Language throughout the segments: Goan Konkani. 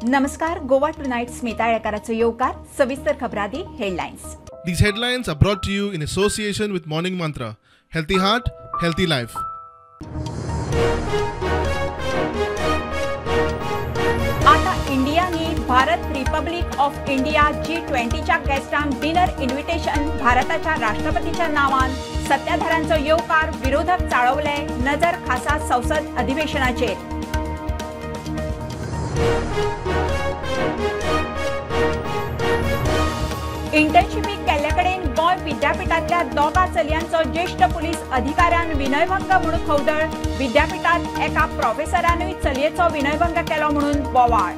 नमस्कार, गोवा टुनायट स्मिता येळकाराचो येवकार. सविस्तर खबरादी headlines. These headlines are brought to you in association with Morning Mantra. Healthy heart, healthy life. आता इंडियानी भारत रिपब्लिक ऑफ इंडिया G20च्या गेस्टांक डिनर इन्व्हिटेशन भारताच्या राष्ट्रपतीच्या नावान सत्ताधाऱ्यांचो येवकार, विरोधक चाळवले, नजर खासा संसद अधिवेशनाचेर. इंटर्नशिपीक केल्ले कडेन गोंय विद्यापीठांतल्या दोगा चलयांचो ज्येष्ठ पुलीस अधिकाऱ्यान विनयभंग म्हणून खवदळ. विद्यापीठांत एका प्रोफेसरानूय चलयेचो विनयभंग केलो म्हणून बोवाळ.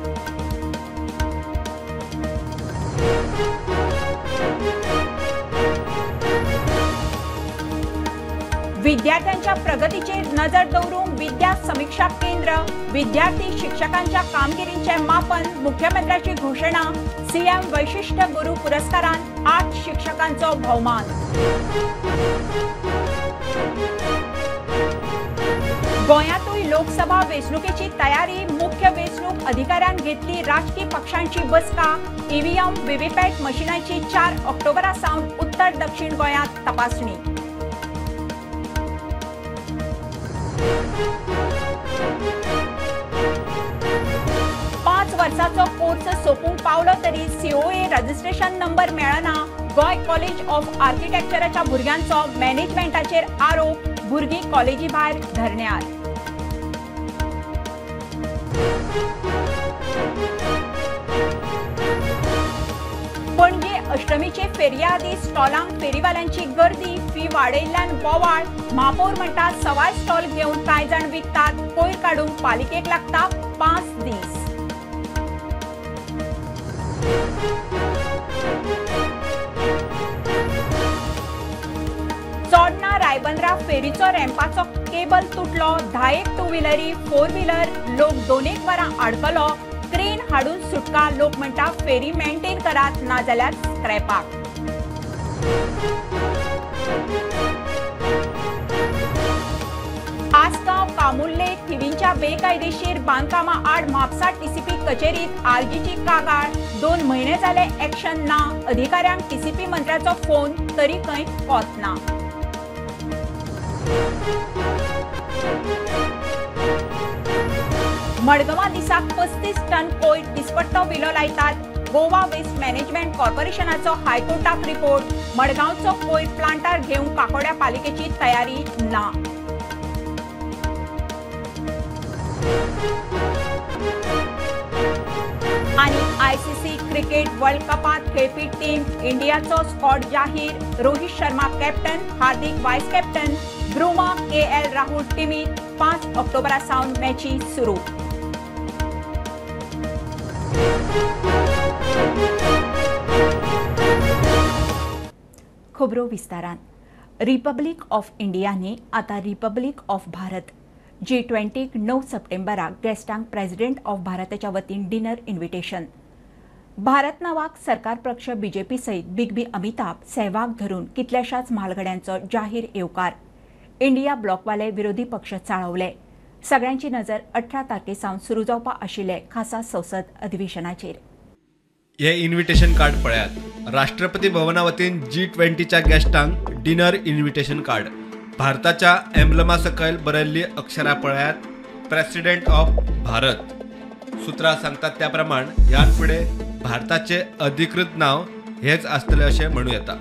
विद्यार्थ्यांच्या प्रगतीचेर नजर दवरूंक विद्या समिक्षा केंद्र, विद्यार्थी शिक्षकांच्या कामगिरींचे मापन मुख्यमंत्र्याची घोषणा. सीएम वैशिष्ट्य गुरू पुरस्कारान 8 शिक्षकांचो भोवमान. गोंयांतूय लोकसभा वेंचणुकेची तयारी, मुख्य वेंचणूक अधिकाऱ्यान घेतली राजकी पक्षांची बसका. ईव्हीएम व्हीव्हीपॅट मशिनांची 4 ऑक्टोबरा सावन उत्तर दक्षिण गोंयांत तपासणी. पांच वर्साचो कोर्स सोंपूंक पावलो तरी सीओए रजिस्ट्रेशन नंबर मेळना. गोंय कॉलेज ऑफ आर्किटेक्चराच्या भुरग्यांचो मॅनेजमेंटाचेर आरोप, भुरगीं कॉलेजी भायर धरण्यार. पणजे अष्टमीचे फेरये आदीं स्टॉलांक फेरीवाल्यांची गर्दी, फी वाडयल्ल्यान बोवाळ. महापौर म्हणटा सवाय स्टॉल घेवन कांय जाण विकतात, कोयर काडूंक पालिकेक लागता 5 दीस. चोडणा रायबंदरा फेरीचो रॅम्पाचो केबल तुटलो, 10 टू व्हिलरी 4 व्हिलर लोक 2 वरां आडकलो. क्रेन हाडून सुटका, लोक म्हणटा फेरी मेंटेन करात ना जाल्यार स्क्रॅपाक. आसगांव कामुर्ले थिवींच्या बेकायदेशीर बांदकामा आड म्हापसा टीसीपी कचेरीत आरजीची कागाळ. 2 म्हयने जाले एक्शन ना, अधिकाऱ्यांक टीसीपी मंत्र्याचो फोन तरी खंय कोत ना. मडगांवां दिसाक 35 टन कोयर दिसपट्टो विलो लायतात. गोवा वेस्ट मॅनेजमेंट कॉर्पोरेशनाचो हायकोर्टाक रिपोर्ट. मडगांवचो कोयर प्लांटार घेवंक काकोड्या पालिकेची तयारी ना. आनी आयसीसी क्रिकेट वर्ल्ड कपांत खेळपी टीम इंडियाचो स्कॉड जाहीर. Rohit Sharma captain, Hardik vice captain, Bumrah KL Rahul टिमीत. 5 ऑक्टोबरा सावन मॅची सुरू. खबरो विस्तारान. रिपब्लिक ऑफ इंडियाने आता रिपब्लिक ऑफ भारत G20 9 सप्टेंबराक गेस्टांक प्रेसिडेंट ऑफ भारताच्या वतीन डिनर इन्व्हिटेशन. भारत नावाक सरकार पक्ष बीजेपी सयत बिग बी अमिताभ सहवाग धरून कितल्याशाच म्हालगड्यांचो जाहीर येवकार. इंडिया ब्लॉकवाले विरोधी पक्ष चाळवले. सगळ्यांची नजर 18 तारखे सावन सुरू जावपा आशिल्ले खासा संसद अधिवेशनाचेर. हे इन्व्हिटेशन कार्ड पळयात. राष्ट्रपती भवना वतीन G20च्या गेस्टांक डिनर इन्व्हिटेशन कार्ड. भारताच्या एम्ब्लमा सकयल बरयल्ली अक्षरां पळयात, प्रेसिडेंट ऑफ भारत. सुत्रां सांगतात त्या प्रमाण ह्यान फुडें भारताचे अधिकृत नांव हेच आसतलें अशें म्हणूं येता.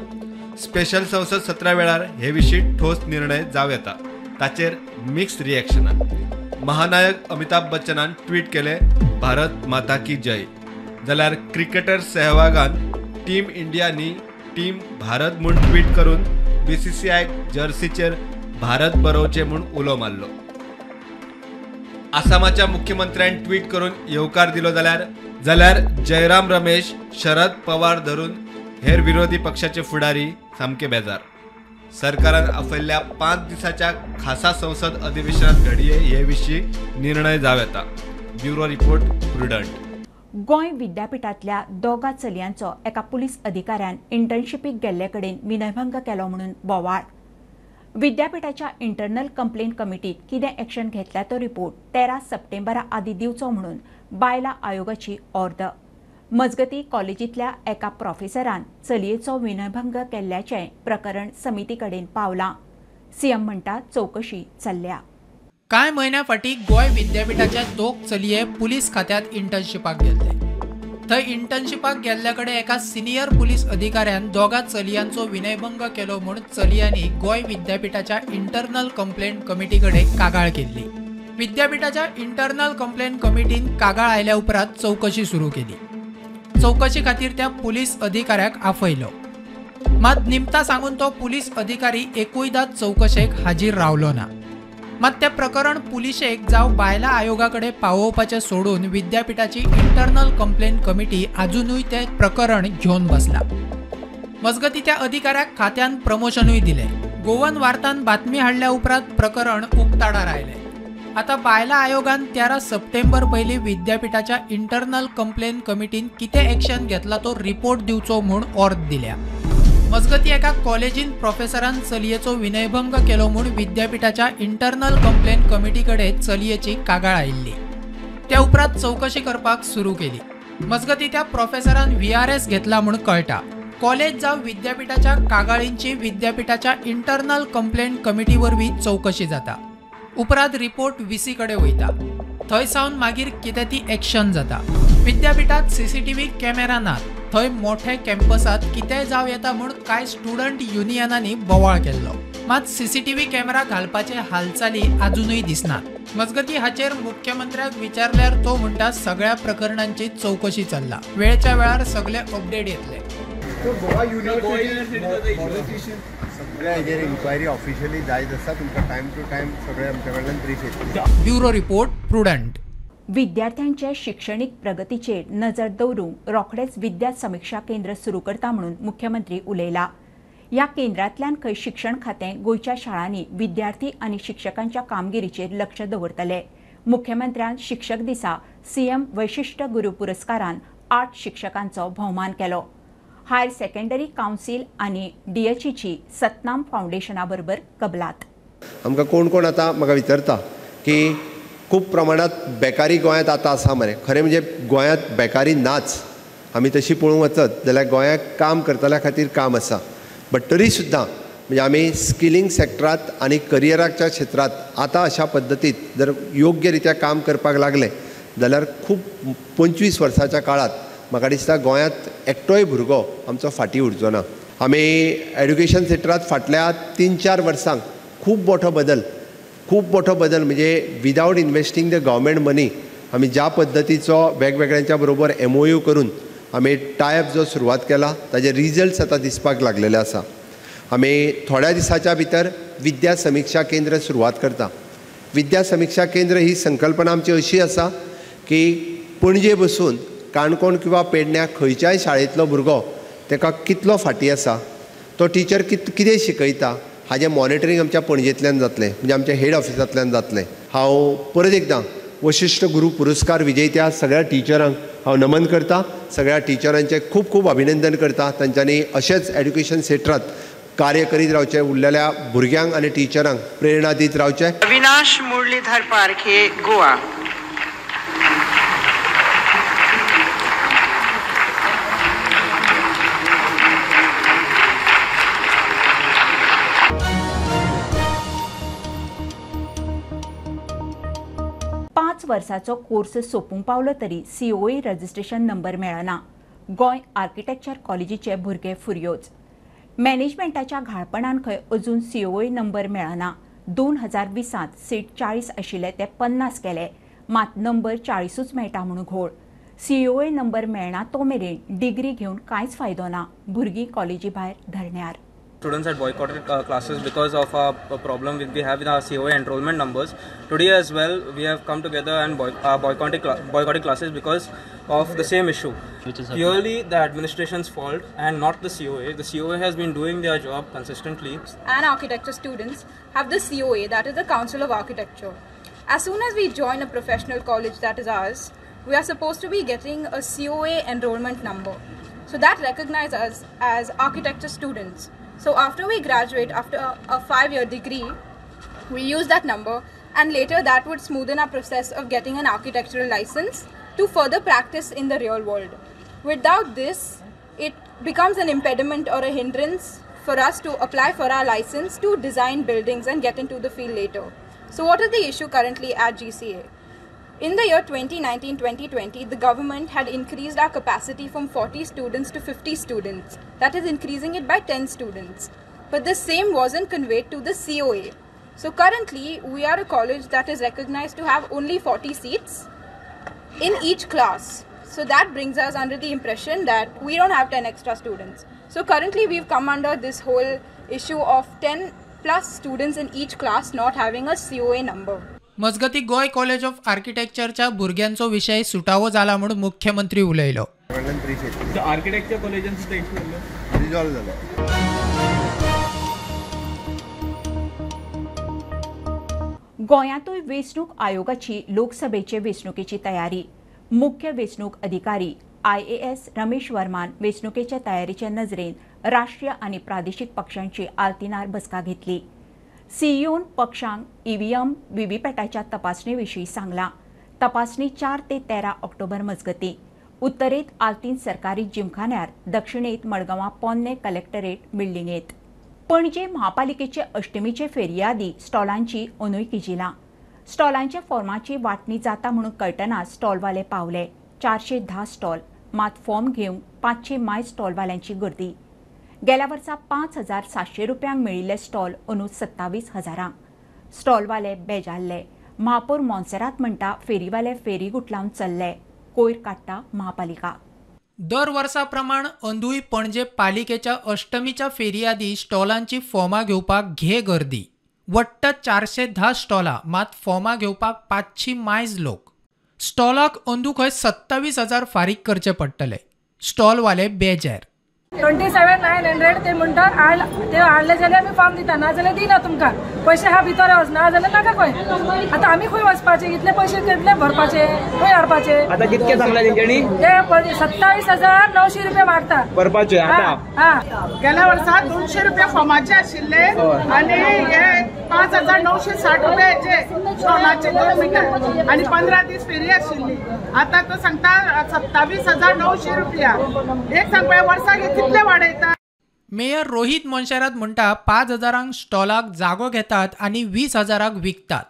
स्पेशल संसद सत्रा वेळार हे विशीं ठोस निर्णय जावं येता. ताचेर मिक्स रिएक्शनां. महानायक अमिताभ बच्चनान ट्वीट केले, भारत माता की जय. जाल्यार क्रिकेटर सहवागान टीम इंडिया न्ही टीम भारत म्हूण ट्वीट करून बीसीसीआय जर्सीचेर भारत बरोवचें म्हूण उलो मारलो. आसामाच्या मुख्यमंत्र्यान ट्वीट करून येवकार दिलो जाल्यार जयराम रमेश, शरद पवार धरून हेर विरोधी पक्षाचे फुडारी सामके बेजार. सरकारान आपयल्ल्या 5 दिसाच्या खासा संसद अधिवेशनात घडये हे विशीं निर्णय जावं येता. Bureau report, Prudent. Goa विद्यापीठांतल्या 2 चलयांचो एका पुलीस अधिकाऱ्यान इंटर्नशिपीक गेल्ले कडेन विनयभंग केलो म्हणून बोवाळ. विद्यापीठाच्या इंटरनल कंप्लेंट कमिटीत कितें एक्शन घेतल्या तो रिपोर्ट 13 सप्टेंबरा आदीं दिवचो म्हणून बायला आयोगाची ऑर्द. मजगती कॉलेजींतल्या एका प्रोफेसरान चलयेचो विनयभंग केल्ल्याचें प्रकरण समिती कडेन पावलां. सीएम म्हणटा चवकशी चल्ल्या. कांय म्हयन्या फाटीं गोंय विद्यापीठाच्या दोग चलये पुलीस खात्यांत इंटर्नशिपाक गेल्ले. थंय इंटर्नशिपाक गेल्ल्या कडेन एका सिनियर पुलीस अधिकाऱ्यान दोगा चलयांचो विनयभंग केलो म्हूण चलयांनी गोंय विद्यापीठाच्या इंटरनल कंप्लेंट कमिटी कडेन कागाळ केल्ली. विद्यापीठाच्या इंटरनल कंप्लेंट कमिटीन कागाळ आयल्या उपरांत चवकशी सुरू केली. चवकशी खातीर त्या पुलीस अधिकाऱ्याक आफयलो. मात निमता सांगून तो पुलीस अधिकारी एकूयदा चवकशेक हाजीर रावलो ना. मात तें प्रकरण पुलिशेक जावं बायलां आयोगा कडेन पावोवपाचें सोडून विद्यापीठाची इंटरनल कंप्लेंट कमिटी आजुनूय तें प्रकरण घेवन बसला. मजगती त्या अधिकाऱ्याक खात्यान प्रमोशनूय दिलें. गोवन वार्तान बातमी हाडल्या उपरांत प्रकरण उक्ताडार आयलें. आतां बायलां आयोगान 13 सप्टेंबर पयलीं विद्यापीठाच्या इंटरनल कंप्लेन कमिटीन कितें एक्शन घेतला तो रिपोर्ट दिवचो म्हूण ऑर्द दिल्या. मजगती एका कॉलेजीन प्रोफेसरान चलयेचो विनयभंग केलो म्हूण विद्यापीठाच्या इंटरनल कंप्लेन कमिटी कडेन चलयेची कागाळ आयिल्ली. त्या उपरांत चवकशी करपाक सुरू केली. मजगती त्या प्रोफेसरान VRS घेतला म्हूण कळटा. कॉलेज जावं विद्यापीठाच्या कागाळींची विद्यापीठाच्या इंटरनल कंप्लेन कमिटी वरवीं चवकशी जाता. उपरांत रिपोर्ट VC कडेन वयता. थंय सावन मागीर कितें ती एक्शन जाता. विद्यापीठांत CCTV camera नात. थंय मोठे कॅम्पसांत कितेंय जावं येता म्हूण कांय स्टुडंट युनियनांनी बोवाळ केल्लो. मात CCTV camera घालपाचे हालचाली आजुनूय दिसनात. मजगती हाचेर मुख्यमंत्र्याक विचारल्यार तो म्हणटा सगळ्या प्रकरणांची चवकशी चल्ला, वेळच्या वेळार सगळे अपडेट येतले. सगळ्या हेजेर इन्क्वायरी ऑफिशियली जायत आसा. तुमकां टायम टू टायम सगळे आमच्या कडल्यान ब्रीफ येतली. Bureau report, Prudent. विद्यार्थ्यांचे शिक्षणीक प्रगतीचेर नजर दवरूंक रोखडेच विद्या समिक्षा केंद्र सुरू करता म्हणून मुख्यमंत्री उलयला. ह्या केंद्रांतल्यान खंय शिक्षण खातें गोंयच्या शाळांनी विद्यार्थी आनी शिक्षकांच्या कामगिरीचेर लक्ष दवरतले. मुख्यमंत्र्यान शिक्षक दिसा सीएम वैशिश्ट गुरू पुरस्कारान 8 शिक्षकांचो भोवमान केलो. हायर सेकंडरी कावन्सील आनी DHEची सतनाम फावंडेशना बरोबर कबलात. आमकां कोण कोण आतां म्हाका विचारता की खूब प्रमाणांत बेकारी गोंयांत आतां आसा मरे. खरें म्हणजे गोंयांत बेकारी नाच. आमी तशी पळोवंक वचत जाल्यार गोंयांत काम करतल्या खातीर काम आसा. बट तरी सुद्दां म्हणजे आमी स्किलिंग सेक्टरांत आनी करियराच्या क्षेत्रांत आतां अशा पद्दतीत जर योग्य रित्या काम करपाक लागले जाल्यार खूब 25 वर्साच्या काळांत म्हाका दिसता गोंयांत एकटोय भुरगो आमचो फाटीं उरचो ना. आमी एड्युकेशन सेक्टरांत फाटल्या 3-4 वर्सांक खूब मोठो बदल म्हणजे without investing the government money आमी ज्या पद्दतीचो वेगवेगळ्यांच्या बरोबर MOU करून आमी टायप जो सुरवात केला ताजे रिजल्ट्स आतां दिसपाक लागलेले आसा. आमी थोड्या दिसाच्या भितर विद्या समिक्षा केंद्र सुरवात करता. विद्या समिक्षा केंद्र ही संकल्पना आमची अशी आसा की पणजे बसून काणकोण किंवा पेडण्या खंयच्याय शाळेंतलो भुरगो ताका कितलो फाटीं आसा, तो टिचर कितें शिकयता हाजें मॉनिटरींग आमच्या पणजेंतल्यान जातलें, म्हणजे आमच्या हेड ऑफिसांतल्यान जातलें. हांव परत एकदां वशिश्ठ गुरू पुरस्कार विजेत्या सगळ्या टिचरांक हांव नमन करता. सगळ्या टिचरांचें खूब खूब अभिनंदन करता. तांच्यांनी अशेंच एड्युकेशन सेक्टरांत कार्य करीत रावचें, उरलेल्या भुरग्यांक आनी टिचरांक प्रेरणा दीत रावचें. अविनाश मुरलीधर पारखे, गोवा. वर्साचो कोर्स सोंपूंक पावलो तरी COA registration number मेळना. गोंय आर्किटेक्चर कॉलेजीचे भुरगे फुरयोज. मॅनेजमेंटाच्या घाळपणान खंय अजून COA number मेळना. 2020 सीट 40 आशिल्ले ते 50 केले, मात नंबर 40ूच मेळटा म्हणून घोळ. COA number मेळना तो मेरेन डिग्री घेवन कांयच फायदो ना. भुरगीं कॉलेजी भायर धरण्यार. Students had boycotted classes because of a problem we have with our COA enrollment numbers. Today as well, we have come together and boycotting classes because of the same issue. Which is purely the administration's fault and not the COA. The COA has been doing their job consistently. And architecture students have the COA, that is the Council of Architecture. As soon as we join a professional college, that is ours, we are supposed to be getting a COA enrollment number. So that recognizes us as architecture students. So after we graduate, after a 5-year degree, we use that number, and later that would smoothen our process of getting an architectural license to further practice in the real world. Without this, it becomes an impediment or a hindrance for us to apply for our license to design buildings and get into the field later. So what is the issue currently at GCA? In the year 2019-2020, the government had increased our capacity from 40 students to 50 students. That is increasing it by 10 students. But the same wasn't conveyed to the COA. So currently, we are a college that is recognized to have only 40 seats in each class. So that brings us under the impression that we don't have 10 extra students. So currently we've come under this whole issue of 10 plus students in each class not having a COA number. मजगती गोंय कॉलेज ऑफ आर्किटेक्चरच्या भुरग्यांचो विशय सुटावो जाला म्हूण मुख्यमंत्री उलयलो. आर्किटेक्चर कॉलेजान सुद्दां इश्यू जाल्लो रिजॉल्व जालो. गोंयांतूय वेंचणूक आयोगाची लोकसभेचे वेंचणुकेची तयारी. मुख्य वेंचणूक अधिकारी IAS Ramesh वर्मान वेंचणुकेच्या तयारीचे नजरेन राष्ट्रीय आनी प्रादेशीक पक्षांची आल्तिनार बसका घेतली. सीईओन पक्षांक ईव्हीएम व्हीव्हीपॅटाच्या तपासणे विशीं सांगलां. तपासणी 4 ते 13 ऑक्टोबर मजगतीं. उत्तरेंत आल्तीन सरकारी जिमखान्यार, दक्षिणेंत मडगांवां पोन्ने कलेक्टरेट बिल्डिंगेंत. पणजे महापालिकेचे अष्टमीचे फेरयादी स्टॉलांची अंदूय किजिलां. स्टॉलांच्या फॉर्माची वांटणी जाता म्हणून कळटना स्टॉलवाले पावले. 410 स्टॉल, मात फॉर्म घेवंक 500 माय स्टॉलवाल्यांची गर्दी. गेल्या वर्सा 5700 रुपयांक मेळिल्ले स्टॉल अंदू 27,000. स्टॉलवाले बेजारले. महापौर मोन्सेरात म्हणटा फेरीवाले फेरी गुटलावन चल्ले, कोयर काडटा महापालिका. दर वर्सा प्रमाण अंदूय पणजे पालिकेच्या अष्टमीच्या फेरयादी स्टॉलांची फॉर्मां घेवपाक घे गर्दी. वट्ट 410 स्टॉलां, मात फॉर्मां घेवपाक 500 मायज लोक. स्टॉलाक अंदू खंय 27,000 फारीक करचे पडटले. स्टॉलवाले बेजार. 27,900 ते म्हणटा ते हाडले जाल्यार आमी फॉर्म दिता, ना जाल्यार दिना तुमकां. पयशे हा भितर वच, ना जाल्यार नाका खंय. आतां आमी खंय वचपाचे, इतले पयशे कितले भरपाचे, खंय हाडपाचे? आतां कितके सांगला तेंच्यांनी? ते 27,900 रुपया मागता भरपाचे. आतां गेल्या वर्सा 200 रुपया फॉर्माचे आशिल्ले आनी हे 5,960 रुपयाचे स्टॉलाचे 2 मिटर आनी 15 दीस फेरी आशिल्ली. आतां तो सांगता 27,900 रुपया. एक सांगपा वर्साक कितले वाडयता. मेयर रोहित मोन्सेरात म्हणटा 5,000 स्टॉलाक जागो घेतात आनी 20,000 विकतात.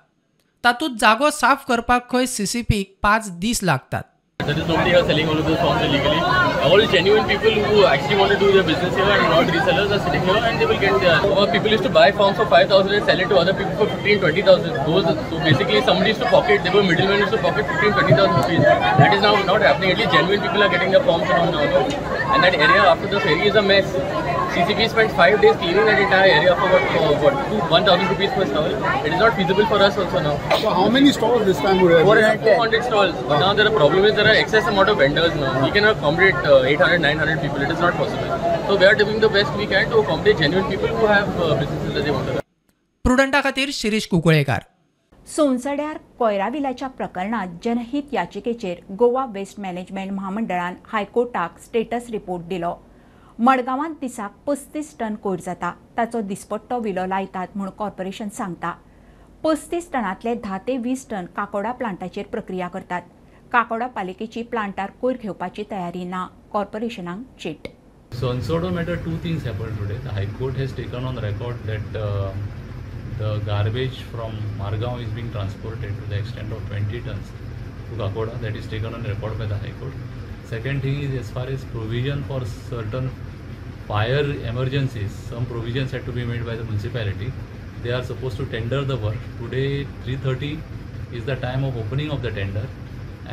तातूंत जागो साफ करपाक खंय सीसीपीक 5 दीस लागतात. There is nobody here selling all of those forms illegally. All genuine people who actually want to do their business here and not resellers are sitting here and they will get there. People used to buy forms for 5,000 and sell it to other people for 15,000, 20,000. Those, so basically somebody used to pocket, there were middlemen used to pocket 15,000, 20,000 rupees. That is now not happening. At least genuine people are getting their forms around now. And that area after the ferry is a mess. CCP spent 5 days cleaning that entire area for what 1,000 rupees per stall. It is not feasible for us also now. So how many stalls this time would have? 400 stalls. But now there are problem is there are excess amount of vendors now. We cannot accommodate 800, 900 people. It is not possible. So we are doing the best we can to accommodate genuine people who have businesses that they want to run. प्रुडंटा खातीर शिरीष कुंकळेकार. सोनसड्यार कोयराविलाच्या प्रकरणात जनहीत याचिकेचेर गोवा वेस्ट मॅनेजमेंट महामंडळान हायकोर्टाक स्टेटस रिपोर्ट दिलो. मडगांवांत दिसाक 35 टन कोयर जाता, ताचो दिसपट्टो विलो लायतात म्हूण कॉर्पोरेशन सांगता. 35 टनांतले 10 ते 20 टन काकोडा प्लांटाचेर प्रक्रिया करतात. काकोडा पालिकेची प्लांटार कोयर घेवपाची तयारी ना, कॉर्पोरेशनाक चीट. Sonsodo matter, 2 things happened today. The High Court has taken on record that the garbage from Margao is being transported to the extent of 20 tons to Kakoda. That is taken on record by the High Court. Second thing is, as far as provision for certain fire emergencies, some provisions had to be made by the municipality. They are supposed to tender the work. Today 3:30 is the time of opening of the tender,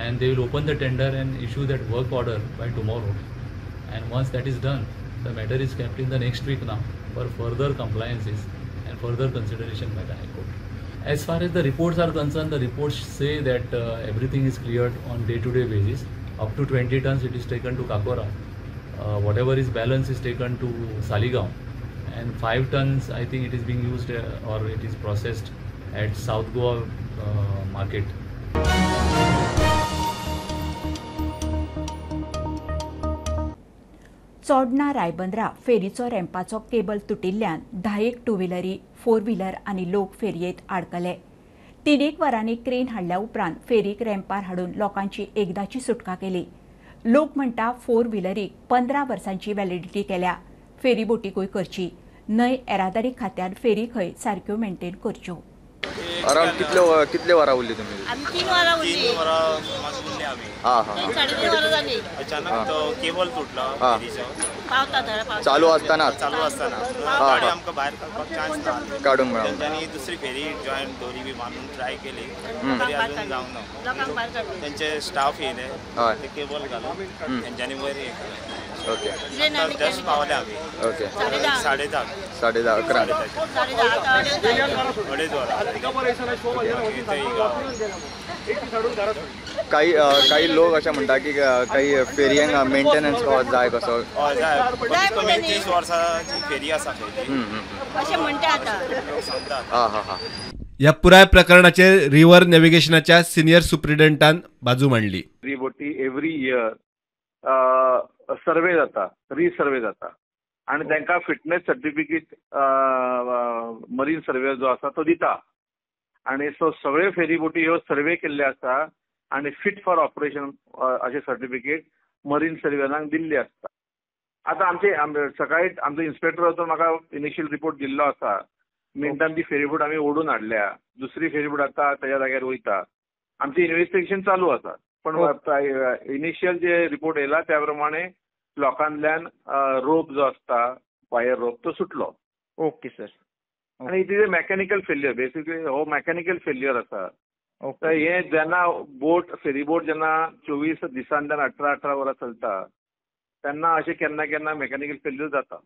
and they will open the tender and issue that work order by tomorrow. And once that is done, the matter is kept in the next week now for further compliances and further consideration by the High Court. As far as the reports are concerned, the reports say that everything is cleared on day-to-day basis. Up to 20 tons it is taken to Kakora. Whatever is balance is taken to Saligaon, and 5 tons I think it is being used or it is processed at South Goa market. Chodna Ribandar फेरीचो रॅम्पाचो केबल तुटिल्ल्यान 10 टू व्हिलरी, फोर व्हिलर आनी लोक फेरयेंत आडकले. 3 वरांनी क्रेन हाडल्या उपरांत फेरीक रॅम्पार हाडून लोकांची एकदाची सुटका केली. लोक म्हणटा 4 व्हिलरीक 15 वर्सांची व्हॅलिडिटी केल्या, फेरी बोटीकूय करची न्हय. येरादारी खात्यान फेरी खंय सारक्यो मेंटेन करच्यो. अराउंड कितले वरां उरली तुमी? आमी 3 वरां उरली. 3 वरां उरली आमी. हां हां. 3.5 वरां जाली. अचानक तो केबल तुटलो फेरीचो. पावता थंय पावता. चालू आसतना. चालू आसतना. गाडी आमकां भायर काडपाक चान्स ना. काडूंक मेळना. तेंच्यांनी दुसरी फेरी जॉयन दोरी बी बांदून ट्राय केली तरी अजून जावंक ना. लोकांक भायर काडले. तेंचे स्टाफ येयले ते केबल घालून तेंच्यांनी वयर हे केलें. ओके. जस्ट पावले आमी. ओके. 10:30. 10:30 11. 2.5 वरां. काही काही लोक अशें म्हणटा की काही फेरयांक मेंटेनन्स जाय कसो. हय जाय. कमीत कमी 30 वर्सांची फेरी आसा खंय अशें म्हणटा आतां. हां हां हां. ह्या पुराय प्रकरणाचेर रिव्हर नॅव्हिगेशनाच्या सिनियर सुप्रिटेंडंटान बाजू मांडली. फेरी बोटी एवरी इयर सर्वे जाता, रिसर्वे जाता आनी तांकां फिटनेस सर्टिफिकेट मरीन सर्वे जो आसा तो दिता आनी सो सगळे फेरीबोटी ह्यो सर्वे केल्ले आसा आनी फिट फॉर ऑपरेशन अशें सर्टिफिकेट मरीन सर्वेरांक दिल्ली आसता. आतां आमचे सकाळी आमचो इन्स्पेक्टर वचून म्हाका इनिशियल रिपोर्ट दिल्लो आसा. मिनटान ती फेरीबोट आमी ओडून हाडल्या, दुसरी फेरीबोट आतां ताज्या जाग्यार वयता. आमचें इन्वेस्टिगेशन चालू आसा, पण इनिशियल जे रिपोर्ट येयला त्या प्रमाणे लोकांतल्यान रोप जो आसता वायर रोप तो सुटलो. Okay sir. आनी it is a mechanical failure, basically हो मेकॅनिकल फेल्युअर आसा. तर हे जेन्ना बोट फेरीबोट जेन्ना 24 दिसांतल्यान 18-18 वरां चलता तेन्ना अशें केन्ना केन्ना मेकॅनिकल फेल्युअर जाता.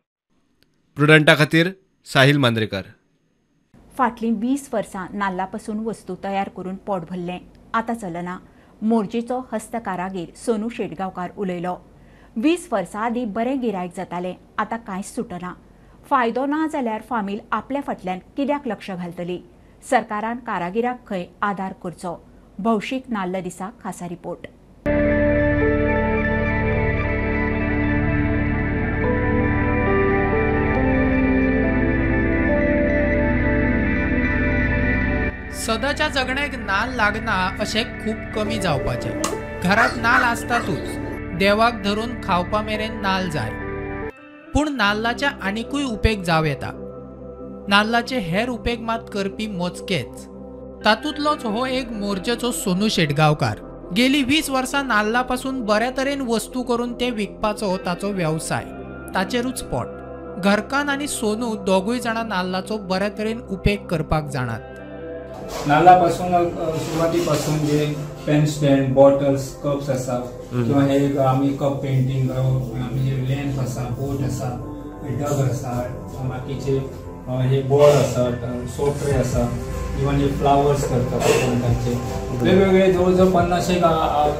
प्रुडंटा खातीर साहिल मांद्रेकर. फाटलीं 20 वर्सां नाल्ला पसून वस्तू तयार करून पोट भरलें, आतां चलना. मोरजेचो हस्तकारागीर सोनू शेटगांवकार उलयलो. 20 वर्सां आदीं बरें गिरायक जातालें, आतां कांयच सुटना. फायदो ना जाल्यार फामील आपल्या फाटल्यान कित्याक लक्ष घालतली? सरकारान कारागिराक खंय आदार करचो. भौशीक नाल्ल दिसा खासा रिपोर्ट. सदाच्या जगण्याक नाल लागना अशें खूब कमी जावपाचें. घरांत नाल आसतातूच, देवाक धरून खावपा मेरेन नाल जाय. पूण नाल्लाच्या आनिकूय उपेग जावं येता. नाल्लाचे हेर उपेग मात करपी मोजकेच. तातूंतलोच हो एक मोरजेचो सोनू शेटगांवकार. गेली 20 वर्सां नाल्ला पासून बऱ्या तरेन वस्तू करून ते विकपाचो ताचो वेवसाय, ताचेरूच पोट. घरकान्न आनी सोनू दोगूय जाणां नाल्लाचो बऱ्या तरेन उपेग करपाक जाणात. नाल्ला पासून सुरवातीपासून जे पेन स्टँड, बॉटल्स, कप्स आसा किंवा हे आमी कप पेंटिंग, आमी लॅम्प आसा, बोट आसा, डग आसा, बाकीचे हे बोर्ड आसा, सोप ट्रे आसा, इवन हे फ्लावर्स करता तांचे वेगवेगळे जवळ जवळ 50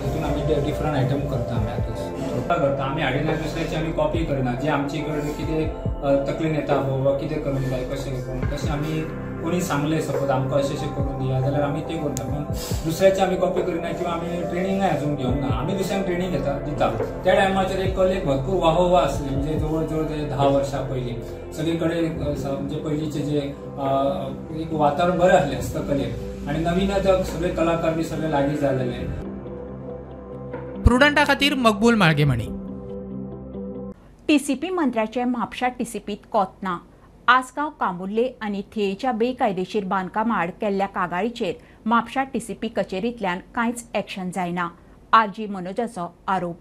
हितून आमी डिफरंट आयटम करता. आमी आतां करता, आमी हाडिना दुसऱ्याची आमी कॉपी करना. जे आमचे कडेन कितें तकलेन येता बाबा कितें करूंक जाय कशें करूंक तशें आमी कोणी सांगलें सपोज आमकां अशें अशें करून दिया जाल्यार आमी तें करता. पूण दुसऱ्याची आमी कॉपी करिना किंवा आमी ट्रेनिंगाय अजून घेवंक ना. आमी दुसऱ्यांक ट्रेनिंग घेता दिता. त्या टायमाचेर एक कलेक भरपूर वाहोवा आसली, म्हणजे जवळ जवळ ते 10 वर्सां पयलीं सगळे कडेन म्हणजे पयलींचे जे एक वातावरण बरें आसलें हस्तकलेक आनी नवीन आतां सगळे कलाकार बी सगळे लागीं जालेले. प्रुडंटा खातीर मकबूल माळगेमणी. टीसीपी मंत्र्याचे म्हापशा टीसीपीत कोत ना. आसगांव, कामुर्ले आनी थियेच्या बेकायदेशीर बांदकामा आड केल्ल्या कागाळीचेर म्हापशा टीसीपी कचेरींतल्यान कांयच एक्शन जायना, आरजी मनोजाचो आरोप.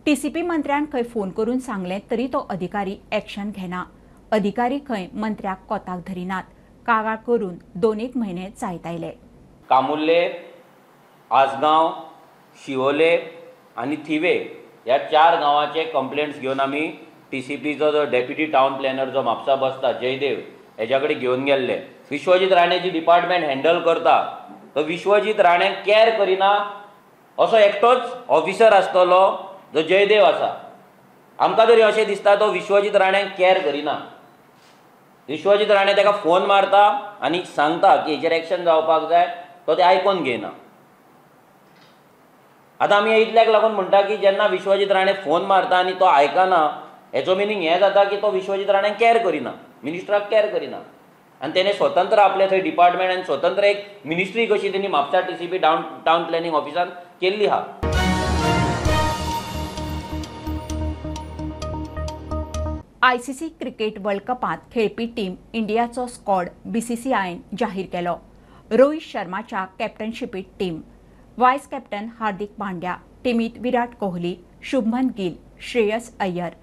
टीसीपी मंत्र्यान खंय फोन करून सांगलें तरी तो अधिकारी एक्शन घेना. अधिकारी खंय मंत्र्याक कोताक धरिनात. कागाळ करून 2-1 म्हयने जायत आयले. कामुर्ले, आसगांव, शिवोले आनी थिवे ह्या 4 गांवाचे कंप्लेंट्स घेवन आमी टीसीपीचो जो डेप्युटी टावन प्लॅनर जो म्हापसा बसता जयदेव हेज्या कडेन घेवन गेल्ले. विश्वजीत राणे जी डिपार्टमेंट हँडल करता तो विश्वजीत राणे कॅर करिना असो एकटोच ऑफिसर आसतलो जो जयदेव आसा. आमकां तरी अशें दिसता तो विश्वजीत राण्याक कॅर करिना. विश्वजीत राणे ताका फोन मारता आनी सांगता की हेचेर एक्शन जावपाक जाय, तो ते आयकोन घेयना. आतां आमी इतल्याक लागून म्हणटा की जेन्ना विश्वजीत राणे फोन मारता आनी तो आयकना हेचो मिनींग हें जाता की तो विश्वजीत राण्याक कॅर करिना, मिनिस्टराक कॅर करिना. आनी तेणे स्वतंत्र आपले थंय डिपार्टमेंट आनी स्वतंत्र एक मिनिस्ट्री कशी तेणी म्हापसा टीसीपी टावन प्लॅनिंग ऑफिसान केल्ली आहा. आयसीसी क्रिकेट वर्ल्ड कपांत खेळपी टीम इंडियाचो स्क्वॉड बीसीसीआयन जाहीर केलो. Rohit शर्माच्या कॅप्टनशिपीत team, vice captain Hardik Pandya, टिमीत Virat Kohli, Shubman Gill, श्रेयस Iyer,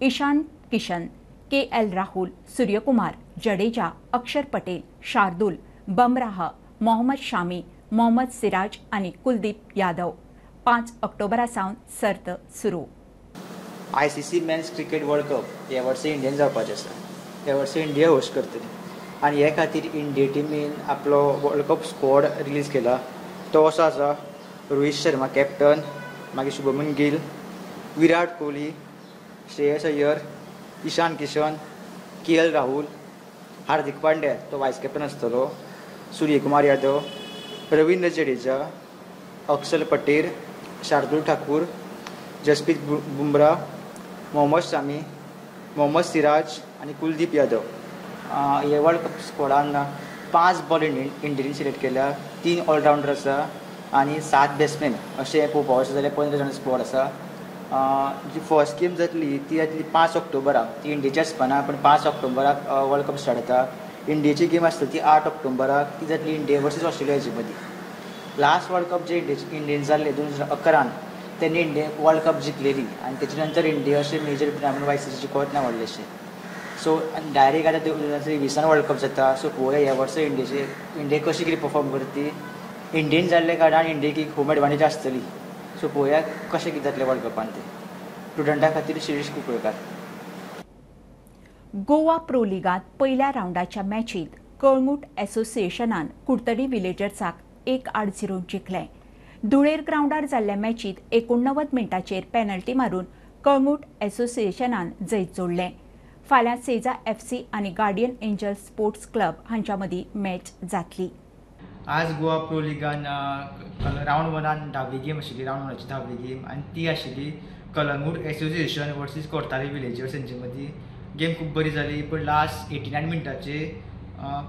Ishan Kishan, KL Rahul, Suryakumar, Jadeja, Akshar Patel, Shardul, Bumrah, Mohammed Shami, Mohammed Siraj आनी कुलदीप यादव. 5 ऑक्टोबरा सावन सर्त सुरू. ICC men's cricket world cup ह्या वर्सा इंडियेन जावपाचें आसा. ह्या वर्सा इंडिया होस्ट करतली आनी हे खातीर इंडिया टिमीन आपलो वर्ल्ड कप स्क्वॉड रिलीज केला. तो असो आसा: रोहित शर्मा कॅप्टन, मागीर Shubman Gill, Virat Kohli, Shreyas Iyer, Ishan Kishan, KL Rahul, Hardik Pandya तो वायस कॅप्टन आसतलो, सूर्यकुमार यादव, रवींद्र जडेजा, अक्षर पटेल, शार्दुल ठाकूर, जसप्रीत बुमराह, मोहम्मद शामी, मोहम्मद सिराज आनी कुलदीप यादव. हे वर्ल्ड कप स्क्वॉडान 5 बॉल इंडियन सिलेक्ट केल्या, 3 ऑलरावंडर आसा आनी 7 बॅट्समॅन. अशें पळोवपाक वचत जाल्यार 15 जाणां स्क्वॉड आसा. जी फर्स्ट गेम जातली ती जातली 5 ऑक्टोबराक, ती इंडियेची आसपाना, पूण 5 ऑक्टोबराक वर्ल्ड कप स्टार्ट जाता. इंडियेची गेम आसतली ती 8 ऑक्टोबराक, ती जातली इंडिया वर्सीस ऑस्ट्रेलियाचे मदीं. लास्ट वर्ल्ड कप जे इंडियन जाल्ले 2011 तेन्ना इंडिया वर्ल्ड कप जिखलेली आनी तेच्या नंतर इंडिया अशें मेजर टुर्नामेंट आयसीसी जिखत ना व्हडलेशें. सो डायरेक्ट आतां 2023 वर्ल्ड कप जाता. सो पळोवया ह्या वर्सा इंडिया कशी कितें परफॉर्म करता ती. इंडियेन जाल्ल्या कारणान इंडियेक एक होम एडवांटेज आसतली. सो पळोवया कशें कितें जातलें वर्ल्ड कपान तें. स्टुडंटा खातीर शिरीष कुंकळकार. गोवा प्रो लिगांत पयल्या रावंडाच्या मॅचींत कळंगूट असोसिएशनान कुडतरी विलेजर्साक 1-0 जिखलें. धुळेर ग्रावंडार जाल्ल्या मॅचींत 89 मिनटांचेर पेनल्टी मारून कळंगूट असोसिएशनान जैत जोडलें. फाल्यां सेजा एफसी आनी गार्डियन एंजल स्पोर्ट्स क्लब हांच्या मदीं मॅच जातली. आज गोवा प्रो लिगान रावंड वनान धावी गेम आशिल्ली, रावंड वनाची धावी गेम, आनी ती आशिल्ली Calangute association versus Cortalim villagers हेंचे मदीं. गेम खूब बरी जाली, पूण लास्ट 89 मिनटाचेर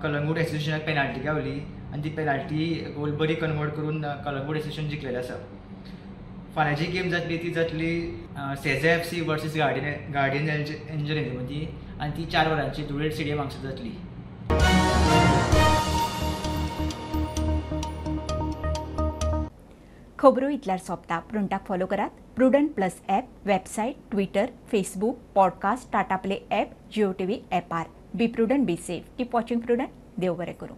कलंगूट असोसिएशनाक पेनाल्टी गावली आनी ती पेनाल्टी गोल बरी कन्वर्ट करून कलंगूट असोसिएशन जिखलेलें आसा. फाल्यांची गेम जातली ती जातली Seza F C versus Guardian Angel हेंचे मदीं आनी ती 4 वरांची धुळेर स्टेडियम हांगसर जातली. खबरो इतल्यार सोंपता. प्रुडंटाक फॉलो करात Prudent plus app, website, Twitter, Facebook, podcast, Tata Play app, Jio TV ऍपार. Be prudent, be safe, keep watching Prudent. देव बरें करूं.